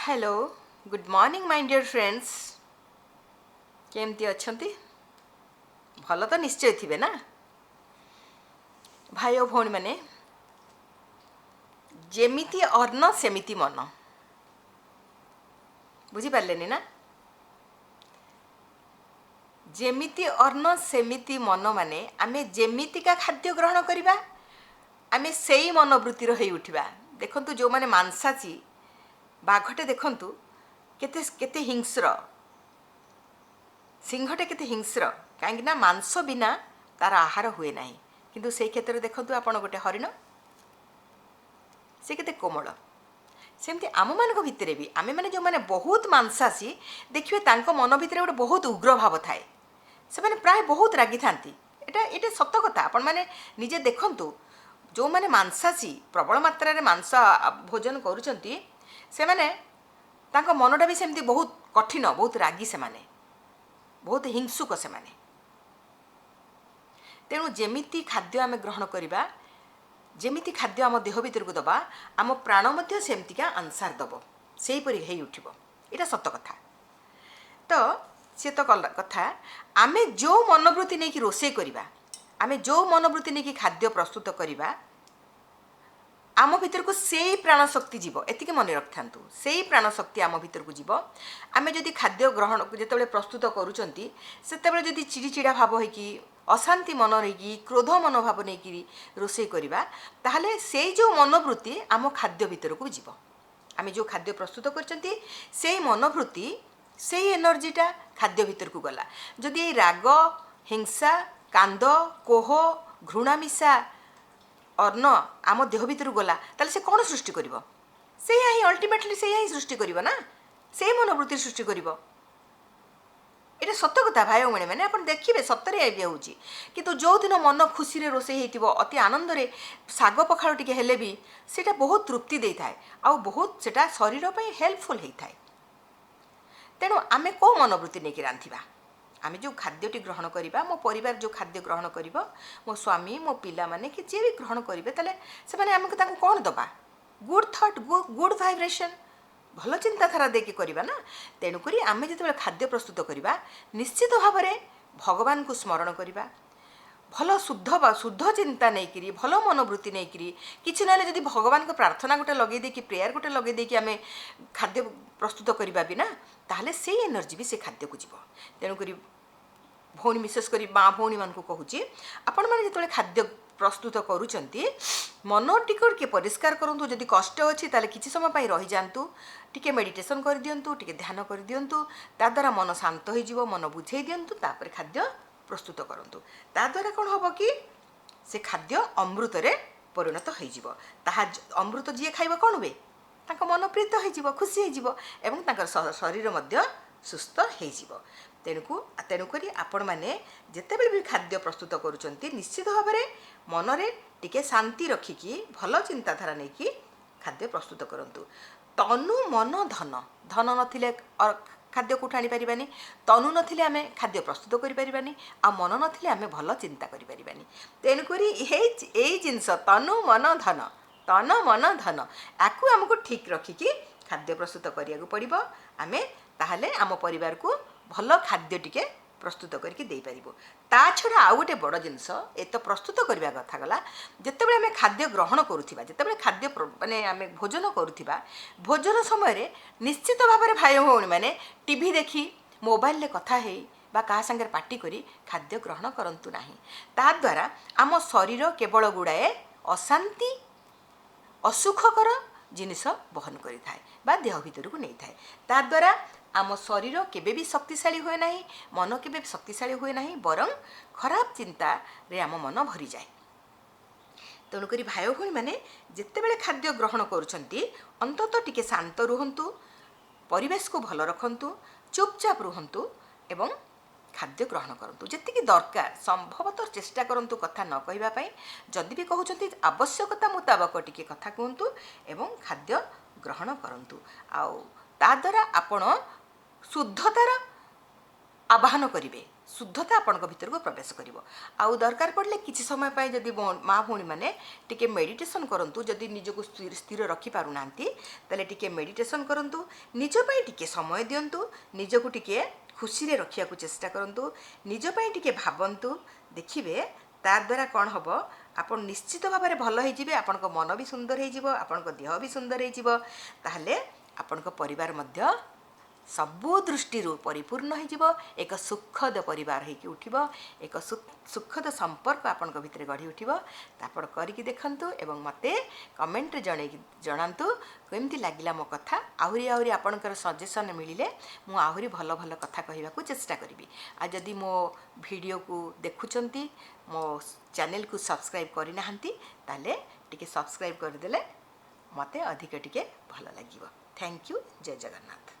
Hello, good morning my dear friends. କେମିତି ଅଛନ୍ତି? ଭଲ ତ ନିଶ୍ଚୟ ଥିବେ ନା? ଭାଇ ଓ ଭଉଣୀମାନେ, ଯେମିତି ଅନ୍ନ ସେମିତି ମନ। ବୁଝିପାରିଲେନି ନା? ଯେମିତି ଅନ୍ନ ସେମିତି ମନ, ମାନେ ଆମେ ଯେମିତିକା ଖାଦ୍ୟ ଗ୍ରହଣ କରିବା, ଆମେ ସେଇ ମନୋବୃତ୍ତିର ହେଇ ଉଠିବା। ଦେଖନ୍ତୁ, ଯେଉଁମାନେ ମାଂସାଶୀ, ବାଘଟେ ଦେଖନ୍ତୁ କେତେ କେତେ ହିଂସ୍ର, ସିଂହଟେ କେତେ ହିଂସ୍ର, କାହିଁକି ନା ମାଂସ ବିନା ତାର ଆହାର ହୁଏ ନାହିଁ। କିନ୍ତୁ ସେଇ କ୍ଷେତ୍ରରେ ଦେଖନ୍ତୁ ଆପଣ ଗୋଟେ ହରିଣ, ସେ କେତେ କୋମଳ। ସେମିତି ଆମମାନଙ୍କ ଭିତରେ ବି ଆମେମାନେ ଯେଉଁମାନେ ବହୁତ ମାଂସାଶୀ, ଦେଖିବେ ତାଙ୍କ ମନ ଭିତରେ ଗୋଟେ ବହୁତ ଉଗ୍ର ଭାବ ଥାଏ। ସେମାନେ ପ୍ରାୟ ବହୁତ ରାଗିଥାନ୍ତି। ଏଇଟା ସତ କଥା। ଆପଣମାନେ ନିଜେ ଦେଖନ୍ତୁ, ଯେଉଁମାନେ ମାଂସାଶୀ, ପ୍ରବଳ ମାତ୍ରାରେ ମାଂସ ଭୋଜନ କରୁଛନ୍ତି, ସେମାନେ ତାଙ୍କ ମନଟା ବି ସେମିତି ବହୁତ କଠିନ, ବହୁତ ରାଗି ସେମାନେ, ବହୁତ ହିଂସୁକ ସେମାନେ। ତେଣୁ ଯେମିତି ଖାଦ୍ୟ ଆମେ ଗ୍ରହଣ କରିବା, ଯେମିତି ଖାଦ୍ୟ ଆମ ଦେହ ଭିତରକୁ ଦେବା, ଆମ ପ୍ରାଣ ମଧ୍ୟ ସେମିତିକା ଆନ୍ସାର ଦେବ, ସେହିପରି ହେଇ ଉଠିବ। ଏଇଟା ସତ କଥା। ତ ସିଏ ତ କଲା କଥା, ଆମେ ଯେଉଁ ମନୋବୃତ୍ତି ନେଇକି ରୋଷେଇ କରିବା, ଆମେ ଯେଉଁ ମନୋବୃତ୍ତି ନେଇକି ଖାଦ୍ୟ ପ୍ରସ୍ତୁତ କରିବା, ଆମ ଭିତରକୁ ସେଇ ପ୍ରାଣ ଶକ୍ତି ଯିବ। ଏତିକି ମନେ ରଖିଥାନ୍ତୁ, ସେଇ ପ୍ରାଣ ଶକ୍ତି ଆମ ଭିତରକୁ ଯିବ। ଆମେ ଯଦି ଖାଦ୍ୟ ଗ୍ରହଣ ଯେତେବେଳେ ପ୍ରସ୍ତୁତ କରୁଛନ୍ତି, ସେତେବେଳେ ଯଦି ଚିଡ଼ିଚିଡ଼ା ଭାବ ହେଇକି, ଅଶାନ୍ତି ମନ ନେଇକି, କ୍ରୋଧ ମନୋଭାବ ନେଇକିରି ରୋଷେଇ କରିବା, ତାହେଲେ ସେଇ ଯେଉଁ ମନୋବୃତ୍ତି ଆମ ଖାଦ୍ୟ ଭିତରକୁ ଯିବ। ଆମେ ଯେଉଁ ଖାଦ୍ୟ ପ୍ରସ୍ତୁତ କରିଛନ୍ତି, ସେଇ ମନୋବୃତ୍ତି, ସେଇ ଏନର୍ଜିଟା ଖାଦ୍ୟ ଭିତରକୁ ଗଲା। ଯଦି ଏଇ ରାଗ, ହିଂସା, କାନ୍ଦ, କୋହ, ଘୃଣା ମିଶା ଅନ୍ନ ଆମ ଦେହ ଭିତରକୁ ଗଲା, ତାହେଲେ ସେ କ'ଣ ସୃଷ୍ଟି କରିବ? ସେଇଆ ହିଁ, ଅଲ୍ଟିମେଟଲି ସେଇଆ ହିଁ ସୃଷ୍ଟି କରିବ ନା, ସେଇ ମନୋବୃତ୍ତି ସୃଷ୍ଟି କରିବ। ଏଇଟା ସତ କଥା ଭାଇ ଭଉଣୀ ମାନେ, ଆପଣ ଦେଖିବେ ସତରେ ଏବେ ହେଉଛି। କିନ୍ତୁ ଯେଉଁଦିନ ମନ ଖୁସିରେ ରୋଷେଇ ହେଇଥିବ, ଅତି ଆନନ୍ଦରେ ଶାଗ ପଖାଳ ଟିକେ ହେଲେ ବି ସେଇଟା ବହୁତ ତୃପ୍ତି ଦେଇଥାଏ ଆଉ ବହୁତ ସେଇଟା ଶରୀର ପାଇଁ ହେଲ୍ପଫୁଲ୍ ହେଇଥାଏ। ତେଣୁ ଆମେ କେଉଁ ମନୋବୃତ୍ତି ନେଇକି ରାନ୍ଧିବା? ଆମେ ଯେଉଁ ଖାଦ୍ୟଟି ଗ୍ରହଣ କରିବା, ମୋ ପରିବାର ଯେଉଁ ଖାଦ୍ୟ ଗ୍ରହଣ କରିବ, ମୋ ସ୍ୱାମୀ, ମୋ ପିଲାମାନେ କି ଯିଏ ବି ଗ୍ରହଣ କରିବେ, ତାହେଲେ ସେମାନେ ଆମକୁ ତାଙ୍କୁ କ'ଣ ଦେବା? ଗୁଡ୍ ଥଟ୍, ଗୁଡ୍ ଭାଇବ୍ରେସନ୍, ଭଲ ଚିନ୍ତାଧାରା ଦେଇକି କରିବା ନା? ତେଣୁକରି ଆମେ ଯେତେବେଳେ ଖାଦ୍ୟ ପ୍ରସ୍ତୁତ କରିବା, ନିଶ୍ଚିତ ଭାବରେ ଭଗବାନଙ୍କୁ ସ୍ମରଣ କରିବା, ଭଲ ଶୁଦ୍ଧ ବା ଶୁଦ୍ଧ ଚିନ୍ତା ନେଇକିରି, ଭଲ ମନୋବୃତ୍ତି ନେଇକିରି। କିଛି ନହେଲେ ଯଦି ଭଗବାନଙ୍କ ପ୍ରାର୍ଥନା ଗୋଟେ ଲଗେଇ ଦେଇକି, ପ୍ରେୟାର ଗୋଟେ ଲଗେଇ ଦେଇକି ଆମେ ଖାଦ୍ୟ ପ୍ରସ୍ତୁତ କରିବା ବି ନା, ତାହେଲେ ସେଇ ଏନର୍ଜି ବି ସେ ଖାଦ୍ୟକୁ ଯିବ। ତେଣୁକରି ଭଉଣୀ, ବିଶେଷ କରି ମା ଭଉଣୀମାନଙ୍କୁ କହୁଛି, ଆପଣମାନେ ଯେତେବେଳେ ଖାଦ୍ୟ ପ୍ରସ୍ତୁତ କରୁଛନ୍ତି, ମନଟିକୁ ଟିକେ ପରିଷ୍କାର କରନ୍ତୁ। ଯଦି କଷ୍ଟ ଅଛି, ତାହେଲେ କିଛି ସମୟ ପାଇଁ ରହିଯାଆନ୍ତୁ, ଟିକେ ମେଡ଼ିଟେସନ୍ କରିଦିଅନ୍ତୁ, ଟିକେ ଧ୍ୟାନ କରିଦିଅନ୍ତୁ। ତାଦ୍ୱାରା ମନ ଶାନ୍ତ ହେଇଯିବ। ମନ ବୁଝେଇ ଦିଅନ୍ତୁ, ତାପରେ ଖାଦ୍ୟ ପ୍ରସ୍ତୁତ କରନ୍ତୁ। ତାଦ୍ୱାରା କ'ଣ ହେବ କି ସେ ଖାଦ୍ୟ ଅମୃତରେ ପରିଣତ ହେଇଯିବ। ତାହା ଅମୃତ ଯିଏ ଖାଇବ, କ'ଣ ହୁଏ? ତାଙ୍କ ମନ ପ୍ରୀତ ହେଇଯିବ, ଖୁସି ହେଇଯିବ ଏବଂ ତାଙ୍କର ଶରୀର ମଧ୍ୟ ସୁସ୍ଥ ହେଇଯିବ। ତେଣୁକରି ଆପଣମାନେ ଯେତେବେଳେ ବି ଖାଦ୍ୟ ପ୍ରସ୍ତୁତ କରୁଛନ୍ତି, ନିଶ୍ଚିତ ଭାବରେ ମନରେ ଟିକେ ଶାନ୍ତି ରଖିକି, ଭଲ ଚିନ୍ତାଧାରା ନେଇକି ଖାଦ୍ୟ ପ୍ରସ୍ତୁତ କରନ୍ତୁ। ତନୁ ମନ ଧନ। ଧନ ନଥିଲେ ଖାଦ୍ୟ କେଉଁଠୁ ଆଣିପାରିବାନି, ତନୁ ନଥିଲେ ଆମେ ଖାଦ୍ୟ ପ୍ରସ୍ତୁତ କରିପାରିବାନି, ଆଉ ମନ ନଥିଲେ ଆମେ ଭଲ ଚିନ୍ତା କରିପାରିବାନି। ତେଣୁକରି ଏଇ ଜିନିଷ ତନୁ ମନ ଧନ, ତନ ମନ ଧନ, ଆକୁ ଆମକୁ ଠିକ୍ ରଖିକି ଖାଦ୍ୟ ପ୍ରସ୍ତୁତ କରିବାକୁ ପଡ଼ିବ। ଆମେ ତାହେଲେ ଆମ ପରିବାରକୁ ଭଲ ଖାଦ୍ୟ ଟିକେ ପ୍ରସ୍ତୁତ କରିକି ଦେଇପାରିବୁ। ତା ଛଡ଼ା ଆଉ ଗୋଟେ ବଡ଼ ଜିନିଷ, ଏ ତ ପ୍ରସ୍ତୁତ କରିବା କଥା ଗଲା, ଯେତେବେଳେ ଆମେ ଖାଦ୍ୟ ଗ୍ରହଣ କରୁଥିବା, ଯେତେବେଳେ ଖାଦ୍ୟ ମାନେ ଆମେ ଭୋଜନ କରୁଥିବା, ଭୋଜନ ସମୟରେ ନିଶ୍ଚିତ ଭାବରେ ଭାଇ ଭଉଣୀମାନେ ଟିଭି ଦେଖି, ମୋବାଇଲରେ କଥା ହେଇ ବା କାହା ସାଙ୍ଗରେ ପାଟି କରି ଖାଦ୍ୟ ଗ୍ରହଣ କରନ୍ତୁ ନାହିଁ। ତାଦ୍ୱାରା ଆମ ଶରୀର କେବଳ ଗୁଡ଼ାଏ ଅଶାନ୍ତି, ଅସୁଖକର ଜିନିଷ ବହନ କରିଥାଏ ବା ଦେହ ଭିତରକୁ ନେଇଥାଏ। ତାଦ୍ୱାରା ଆମ ଶରୀର କେବେ ବି ଶକ୍ତିଶାଳୀ ହୁଏ ନାହିଁ, ମନ କେବେ ବି ଶକ୍ତିଶାଳୀ ହୁଏ ନାହିଁ, ବରଂ ଖରାପ ଚିନ୍ତାରେ ଆମ ମନ ଭରିଯାଏ। ତେଣୁକରି ଭାଇ ଭଉଣୀମାନେ ଯେତେବେଳେ ଖାଦ୍ୟ ଗ୍ରହଣ କରୁଛନ୍ତି, ଅନ୍ତତଃ ଟିକେ ଶାନ୍ତ ରୁହନ୍ତୁ, ପରିବେଶକୁ ଭଲ ରଖନ୍ତୁ, ଚୁପଚାପ ରୁହନ୍ତୁ ଏବଂ ଖାଦ୍ୟ ଗ୍ରହଣ କରନ୍ତୁ ଯେତିକି ଦରକାର। ସମ୍ଭବତଃ ଚେଷ୍ଟା କରନ୍ତୁ କଥା ନ କହିବା ପାଇଁ। ଯଦି ବି କହୁଛନ୍ତି, ଆବଶ୍ୟକତା ମୁତାବକ ଟିକେ କଥା କୁହନ୍ତୁ ଏବଂ ଖାଦ୍ୟ ଗ୍ରହଣ କରନ୍ତୁ। ଆଉ ତା ଦ୍ୱାରା ଆପଣ ଶୁଦ୍ଧତାର ଆବାହନ କରିବେ। ଶୁଦ୍ଧତା ଆପଣଙ୍କ ଭିତରକୁ ପ୍ରବେଶ କରିବ। ଆଉ ଦରକାର ପଡ଼ିଲେ କିଛି ସମୟ ପାଇଁ ଯଦି ମା ଭଉଣୀମାନେ ଟିକେ ମେଡ଼ିଟେସନ୍ କରନ୍ତୁ। ଯଦି ନିଜକୁ ସ୍ଥିର ରଖିପାରୁନାହାନ୍ତି, ତାହେଲେ ଟିକେ ମେଡ଼ିଟେସନ୍ କରନ୍ତୁ, ନିଜ ପାଇଁ ଟିକେ ସମୟ ଦିଅନ୍ତୁ, ନିଜକୁ ଟିକେ ଖୁସିରେ ରଖିବାକୁ ଚେଷ୍ଟା କରନ୍ତୁ, ନିଜ ପାଇଁ ଟିକେ ଭାବନ୍ତୁ। ଦେଖିବେ ତା ଦ୍ୱାରା କ'ଣ ହେବ। ଆପଣ ନିଶ୍ଚିତ ଭାବରେ ଭଲ ହେଇଯିବେ। ଆପଣଙ୍କ ମନ ବି ସୁନ୍ଦର ହେଇଯିବ, ଆପଣଙ୍କ ଦେହ ବି ସୁନ୍ଦର ହେଇଯିବ। ତାହେଲେ ଆପଣଙ୍କ ପରିବାର ମଧ୍ୟ ସବୁ ଦୃଷ୍ଟିରୁ ପରିପୂର୍ଣ୍ଣ ହେଇଯିବ। ଏକ ସୁଖଦ ପରିବାର ହେଇକି ଉଠିବ, ଏକ ସୁଖଦ ସମ୍ପର୍କ ଆପଣଙ୍କ ଭିତରେ ଗଢ଼ି ଉଠିବ। ତ ଆପଣ କରିକି ଦେଖନ୍ତୁ ଏବଂ ମୋତେ କମେଣ୍ଟରେ ଜଣାନ୍ତୁ କେମିତି ଲାଗିଲା ମୋ କଥା। ଆହୁରି ଆହୁରି ଆପଣଙ୍କର ସଜେସନ୍ ମିଳିଲେ ମୁଁ ଆହୁରି ଭଲ ଭଲ କଥା କହିବାକୁ ଚେଷ୍ଟା କରିବି। ଆଉ ଯଦି ମୋ ଭିଡ଼ିଓକୁ ଦେଖୁଛନ୍ତି, ମୋ ଚ୍ୟାନେଲକୁ ସବସ୍କ୍ରାଇବ୍ କରିନାହାନ୍ତି, ତାହେଲେ ଟିକେ ସବସ୍କ୍ରାଇବ୍ କରିଦେଲେ ମୋତେ ଅଧିକ ଟିକେ ଭଲ ଲାଗିବ। Thank you. Jay Jagannath.